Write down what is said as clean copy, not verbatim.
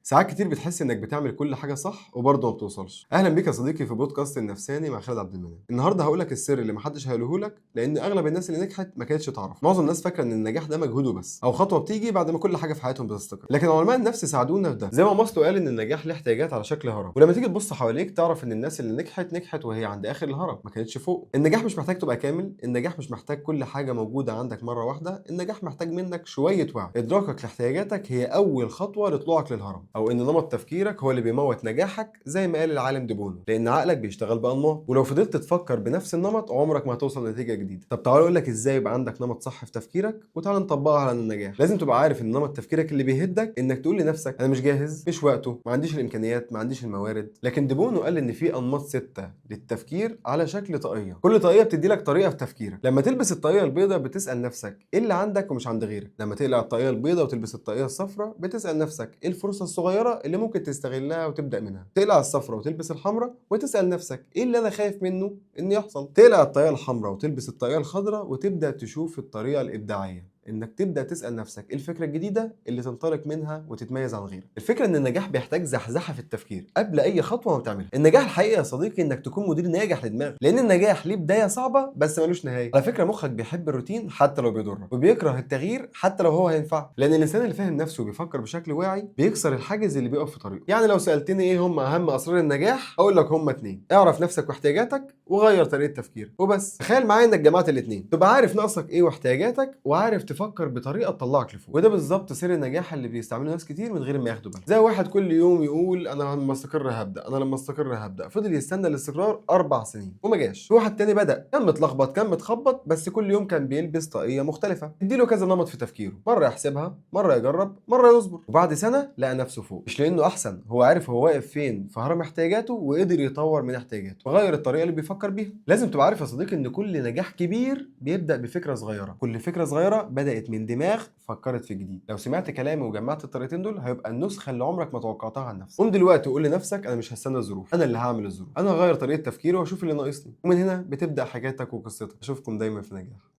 ساعات كتير بتحس انك بتعمل كل حاجة صح وبرضه ما بتوصلش. اهلا بيك يا صديقي في بودكاست النفساني مع خالد عبد المنعم. النهارده هقول لك السر اللي محدش هيقوله لك، لان اغلب الناس اللي نجحت ما كانتش تعرف. معظم الناس فاكره ان النجاح ده مجهود بس او خطوة بتيجي بعد ما كل حاجة في حياتهم بتستقر، لكن علماء النفس ساعدونا في ده. زي ما ماسلو قال ان النجاح له احتياجات على شكل هرم، ولما تيجي تبص حواليك تعرف ان الناس اللي نجحت نجحت وهي عند اخر الهرم، ما كانتش فوق. النجاح مش محتاج تبقى كامل، النجاح مش محتاج كل حاجة موجودة عندك مرة واحدة، النجاح محتاج منك شوية وعي. ادراكك لاحتياجاتك هي اول خطوة لطلوعك للهرم، او ان نمط تفكيرك هو اللي بيموت نجاحك زي ما قال العالم ديبونو، لان عقلك بيشتغل بانماط، ولو فضلت تفكر بنفس النمط عمرك ما هتوصل لنتيجة جديدة. طب تعال اقول لك ازاي يبقى عندك نمط صح في تفكيرك، وتعال نطبقها على النجاح. لازم تبقى عارف ان نمط تفكيرك اللي بيهدك انك تقول لنفسك انا مش جاهز، مش وقته، ما عنديش الامكانيات، ما عنديش الموارد. لكن ديبونو قال ان في انماط 6 للتفكير على شكل طاقيه، كل طاقية بتدي لك طريقه في تفكيرك. لما تلبس الطاقية البيضاء بتسال نفسك ايه اللي عندك ومش عند غيرك. لما تقلع الطاقية البيضاء وتلبس الطاقية الصفراء بتسال نفسك ايه الفرصة الصغيرة اللي ممكن تستغلها وتبدا منها. تقلع الصفراء وتلبس الحمراء وتسال نفسك ايه اللي انا خايف منه ان يحصل. تقلع الطاقية الحمراء وتلبس الطاقية الخضراء وتبدا تشوف الطريقة الابداعية، انك تبدا تسال نفسك ايه الفكرة الجديدة اللي تنطلق منها وتتميز عن غيرك. الفكرة ان النجاح بيحتاج زحزحه في التفكير قبل اي خطوة ما بتعملها. النجاح الحقيقي يا صديقي انك تكون مدير ناجح لدماغك، لان النجاح ليه بداية صعبة بس ملوش نهاية. على فكرة مخك بيحب الروتين حتى لو بيضرك، وبيكره التغيير حتى لو هو هينفعك، لان الانسان اللي فاهم نفسه وبيفكر بشكل واعي بيكسر الحاجز اللي بيقف في طريقه. يعني لو سالتني ايه هم اهم اسرار النجاح، اقول لك هم 2: اعرف نفسك واحتياجاتك، وغير طريقه تفكيرك وبس. تخيل معايا انك جمعت الاثنين، تبقى عارف ناقصك ايه واحتياجاتك، وعارف تفكر بطريقة تطلعك لفوق. وده بالظبط سر النجاح اللي بيستعمله ناس كتير من غير ما ياخدوا بالهم. زي واحد كل يوم يقول انا لما استقر هبدا، انا لما استقر هبدا، فضل يستنى الاستقرار 4 سنين وما جاش. في واحد تاني بدا، كان متلخبط كان متخبط، بس كل يوم كان بيلبس طاقية مختلفة، اديله كذا نمط في تفكيره، مرة يحسبها، مرة يجرب، مرة يصبر، وبعد سنة لقى نفسه فوق. مش لانه احسن، هو عارف هو واقف فين في هرم احتياجاته وقدر يطور من احتياجاته وغير الطريقة اللي بيفكر بيها. لازم تبقى عارف يا صديقي ان كل نجاح كبير بيبدا بفكره صغيرة، كل فكرة صغيرة بدات من دماغ فكرت في جديد. لو سمعت كلامي وجمعت الطريقتين دول هيبقى النسخة اللي عمرك ما توقعتها عن نفسك. قوم دلوقتي وقول لنفسك انا مش هستنى الظروف، انا اللي هعمل الظروف، انا هغير طريقه تفكيري واشوف اللي ناقصني، ومن هنا بتبدا حكايتك وقصتك. اشوفكم دايما في نجاح.